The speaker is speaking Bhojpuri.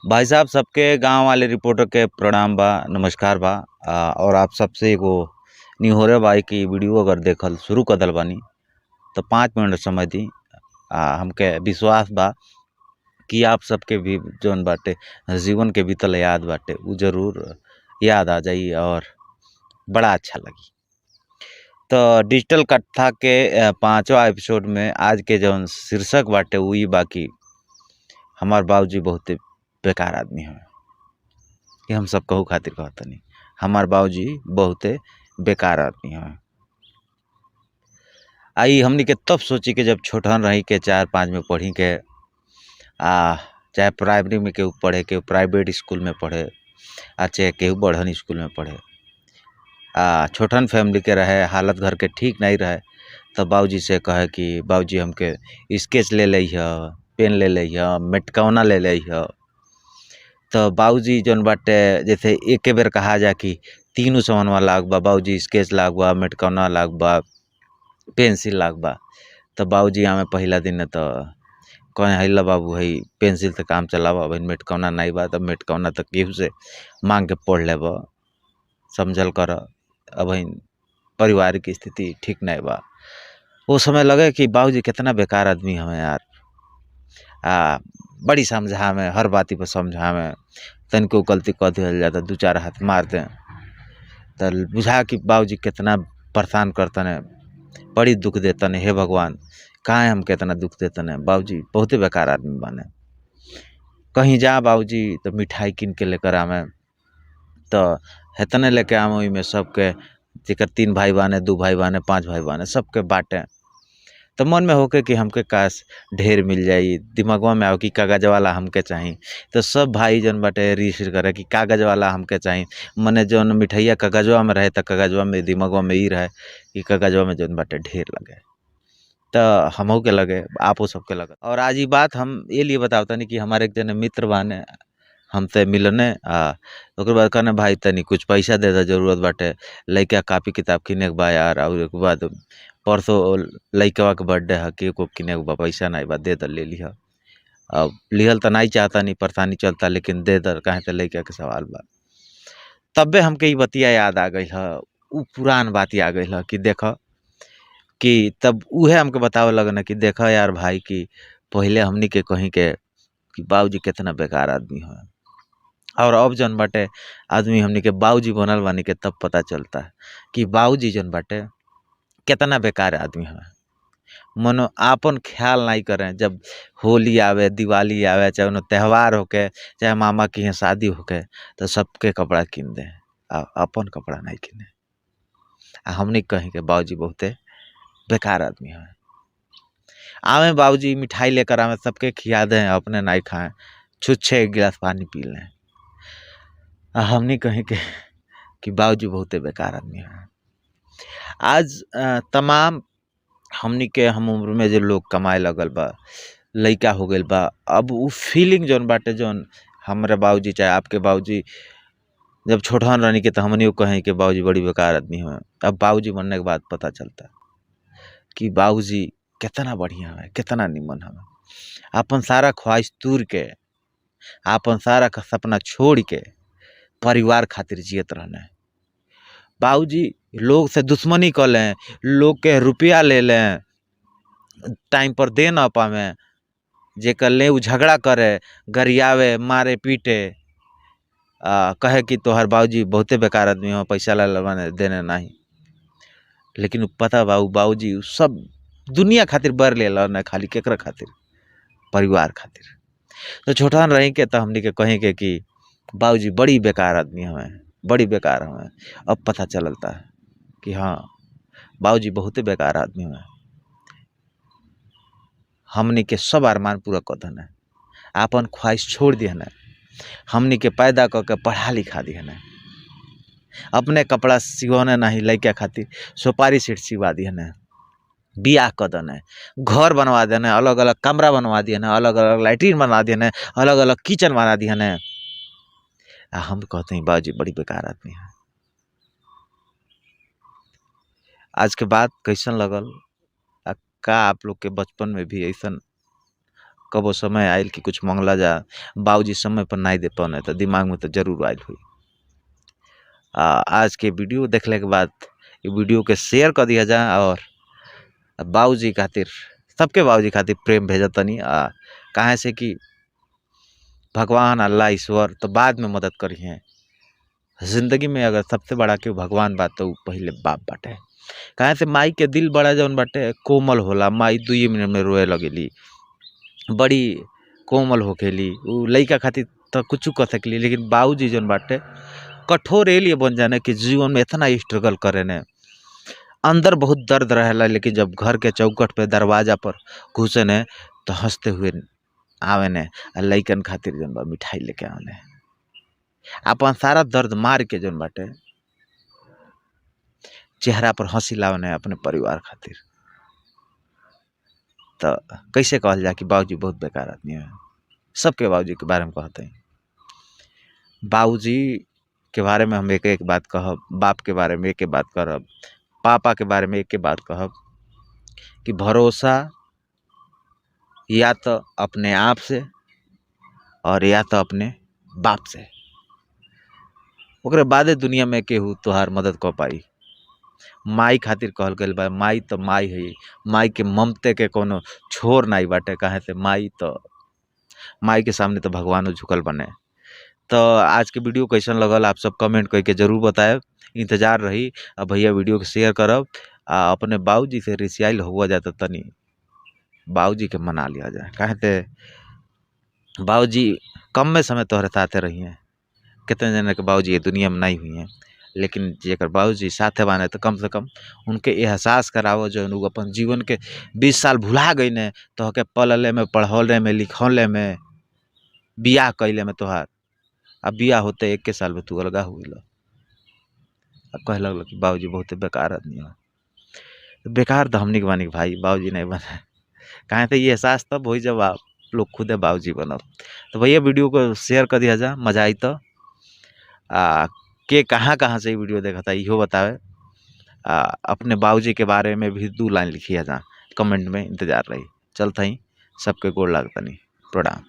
भाई साहब, सबके गांव वाले रिपोर्टर के प्रणाम बा, नमस्कार बा। और आप सबसे एगो निहोरे बा कि वीडियो अगर देखल शुरू कर दिल बानी तो 5 मिनट समय दी। हमके विश्वास बा कि आप सबके भी जौन बाटे जीवन के बीतल याद बाटे, उ जरूर याद आ जाई और बड़ा अच्छा लगी। तो डिजिटल कथा के पांचवा एपिसोड में आज के जौन शीर्षक बाटे, उ ई बा कि हमार बाबूजी बहुते बेकार आदमी हवे। ये हम सब कहू खातिर कहतनी, हमार बाबूजी बहुते बेकार आदमी हवे। आई हमनी के तब सोची के जब छोटहन रही के, 4-5 में पढ़ी के, चाहे प्राइमरी में केहू पढ़े, केहू प्राइवेट स्कूल में पढ़े आ चाहे केहू बड़हन स्कूल में पढ़े, छोटहन फैमिली के रहे, हालत घर के ठीक नहीं रहे, तो बाबूजी से कहे कि बाबूजी, हमके स्केच ले लई ह, पेन ले लई ह, मेटकौना ले लई ह। तो बाबूजी जौन बाटे, जैसे एके बेर कहा जा कि तीनों सामानवा लाग बा बाबूजी, स्केच लाग बा, मेटकौना लाग बा, पेंसिल लाग बा, तो बाबूजी आवे पहिला दिन तो कहे, "हई ला बाबू, हई पेंसिल से काम चलावा, अभी मेटकौना नहीं बा तो मेटकौना तो केहू से मांग के पढ़ लेब, समझल कर, अभी परिवार की स्थिति ठीक नहीं बा।" वो समय लगे कि बाबूजी कितना बेकार आदमी हमें यार। बड़ी समझावे, हर बात पर समझावे, तनिको गलती कर दिहल जाता, दू चार हाथ मार दें। तो बुझा कि बाबूजी कितना परेशान करतने, बड़ी दुख देतने, हे भगवान, काहे हमके इतना दुख देतने, बाबूजी बहुते बेकार आदमी बाने। कहीं जा बाबूजी तो मिठाई किन के लेकर आवे, तो हेतने लेके आवे, ओहिमे सबके, जेकर तीन भाई बाने, दू भाई बाने, पांच भाई बाने, सबके बांटे। तो मन में होके कि हमके काश ढेर मिल जाई। दिमागवा में आवे कि कागज वाला हमके चाही। तो सब भाई जौन बाटे रीस करे कि कागज वाला हमके चाही, मने जौन मिठैया कागजवा में रहे। त कागजवा में दिमागवा में ई रहे कि कागजवा में जौन बाटे ढेर लगे, त हमहू के लगे, आपो सबके लगे। और आज ई बात हम ये लिए बतावतनी कि हमारे एक जने मित्र बाने, हमसे मिलने ओकर बाद कहने, "भाई, तनी कुछ पैसा दे दे, जरूरत बाटे, लइका कापी किताब किने के बा यार, और एक बाद परसों लइकवा के बर्थडे है, केक उक किने के बा, पैसा नहीं बा, दे द, ले लिह। अब लिहल त नहीं चाहता नहीं, परेशानी चलता, लेकिन दे द, काहे त लइका के सवाल बा।" तब्बे हमके ई बतिया याद आ गई ह, उ पुरान बात आ गई ह कि देख कि तब उहे हमके बतावे लगन कि देख यार भाई, कि पहिले हमनी के कहीं के कि बाबूजी कितना बेकार आदमी है और अब जौन बाटे आदमी हमनी के बाबूजी बनल बानी के, तब पता चलता है कि बाबूजी जौन बाटे कितना बेकार आदमी है, मनो आपन ख्याल नहीं करें। जब होली आवे, दिवाली आवे, चाहे कोनो त्योहार होके, चाहे मामा के यहाँ शादी होके, तो सबके कपड़ा किन दे आ अपन कपड़ा नहीं किने। आ हमनी कहीं के बाबूजी बहुते बेकार आदमी है। आवे बाबूजी, मिठाई लेकर आवे, सबके खिया दें, अपने नहीं खाएं, छुच्छे एक गिलास पानी पी लें। आ हमनी कहीं के कि बाबूजी बहुते बेकार आदमी है। आज तमाम हमनी के हम उम्र में जो लोग कमाए लगल बा, लइका हो गइल बा, अब उ फीलिंग जौन बाटे, जौन हमरे बाबूजी चाहे आपके बाबूजी जब छोटहन रहनी के, तो हमनी कहें कि बाबूजी बड़ी बेकार आदमी हैं। अब बाबूजी बनने के बाद पता चलता कि बाबूजी कितना बढ़िया है, कितना निमन है। अपन सारा ख्वाहिश तूर के, अपन सारा सपना छोड़ के परिवार खातिर जियत रहने। बाबूजी लोग से दुश्मनी कर लें, लोग के रुपया ले लें, टाइम पर दे ना पावे, जेकर ले उ झगड़ा करे, गरियावे, मारे पीटे, कहे कि तोहर बाबूजी बहुते बेकार आदमी हो, पैसा ला माने देने नहीं। लेकिन उ पता बा, उ बाबूजी उ सब दुनिया खातिर बर लेला ना, खाली केकरा खातिर? परिवार खातिर। तो छोटहन रही के तो हमनी के कहीं के कि बाबूजी बड़ी बेकार आदमी हवें, बड़ी बेकार हवें। अब पता चलता है कि हाँ, बाबूजी बहुते बेकार आदमी हवें। हमनी के सब अरमान पूरा कर देने, आपन ख्वाहिश छोड़ दिहने, हमनी के पैदा कर के पढ़ा लिखा दिहने, अपने कपड़ा सिवने नहीं, लइका खातिर सुपारी सेट सिवा दिहने, बियाह कर देने, घर बनवा देने, अलग अलग कमरा बनवा दिहने, अलग अलग लैट्रिन बनवा दिहने, अलग अलग किचन बना दिहने। आ हम कहते हैं बाबूजी बड़ी बेकार आदमी है। आज के बात कैसन लगल आ का आप लोग के बचपन में भी ऐसन कबो समय आइल कि कुछ मंगला जा, बाबूजी समय पर नहीं दे पौने तो दिमाग में तो जरूर आइल हुई। आज के वीडियो देखले के बाद ये वीडियो के शेयर कर दिया जा और बाबूजी खातिर, सबके बाबूजी खातिर प्रेम भेजत तनी। काहे से कि भगवान अल्लाह ईश्वर तो बाद में मदद करी हैं, जिंदगी में अगर सबसे बड़ा केहू भगवान बा तो पहले बाप बाटे। काहे से माई के दिल बड़ा जौन बाटे कोमल होला, माई 2 मिनट में रोए लगेली, बड़ी कोमल होखेली, उ लइका खातिर तो कुछ कर सकली, लेकिन बाबूजी जौन बाटे कठोर एलिए बन जाने कि जीवन में इतना स्ट्रगल करे ने, अंदर बहुत दर्द रहेला, लेकिन जब घर के चौखट पे दरवाजा पर घुसे ने तो हंसते हुए आवे ने, लइकन खातिर जौन बा मिठाई लेके आवे ने, अपन सारा दर्द मार के जौन बाटे चेहरा पर हंसी लावे अपने परिवार खातिर। तो कैसे कहल जाए कि बाबूजी बहुत बेकार आदमी है। सबके बाबूजी के बारे में कहते हैं, बाबूजी के बारे में हम एक एक बात कहब, बाप के बारे में एक एक बात करब, पापा के बारे में एक एक बात कहब कि भरोसा या तो अपने आप से और या तो अपने बाप से, ओकरे बादे दुनिया में केहू तोहार मदद कर पाई। माई खातिर कहल गइल बा, माई तो माई है, माई के ममते के कोनो छोर नहीं बाटे, काहे से माई तो, माई के सामने तो भगवानो झुकल बने। तो आज के वीडियो कैसन लगल आप सब कमेंट करके जरूर बताएब, इंतजार रही। अब भैया वीडियो के शेयर करब आ अपने बाबूजी से रिसियाइल हुआ जाता तनी बाबूजी के मना लिया जाए, काहे ते बाबूजी कम में समय तोहरे साथे रही हैं, कितने जने के बाबूजी ये दुनिया में नहीं हुई हैं, लेकिन जेकर बाबूजी साथे बाने तो कम से कम उनके एहसास करावो जो उ अपन जीवन के 20 साल भुला गई ने, तोहके पलले में, पढ़ौले में, लिखौले में, बियाह कैले में तोहार, अब बियाह होते 1 साल में तू अलगा हो गइल। अब कहे लगल कि बाबूजी बहुत बेकार आदमी है, बेकार तो हमनी के बानी भाई, बाबूजी नहीं बने। काहे ते ये एहसास तब होई जब आप लोग खुदे बाबूजी बनब। तो भैया वीडियो को शेयर कर दिया जा, मजा आई तो के कहाँ कहाँ से वीडियो देखा था इहो बतावे। अपने बाबूजी के बारे में भी 2 लाइन लिखिया जा कमेंट में, इंतजार रही। चलते ही सबके गोड़ लागतनी, प्रणाम।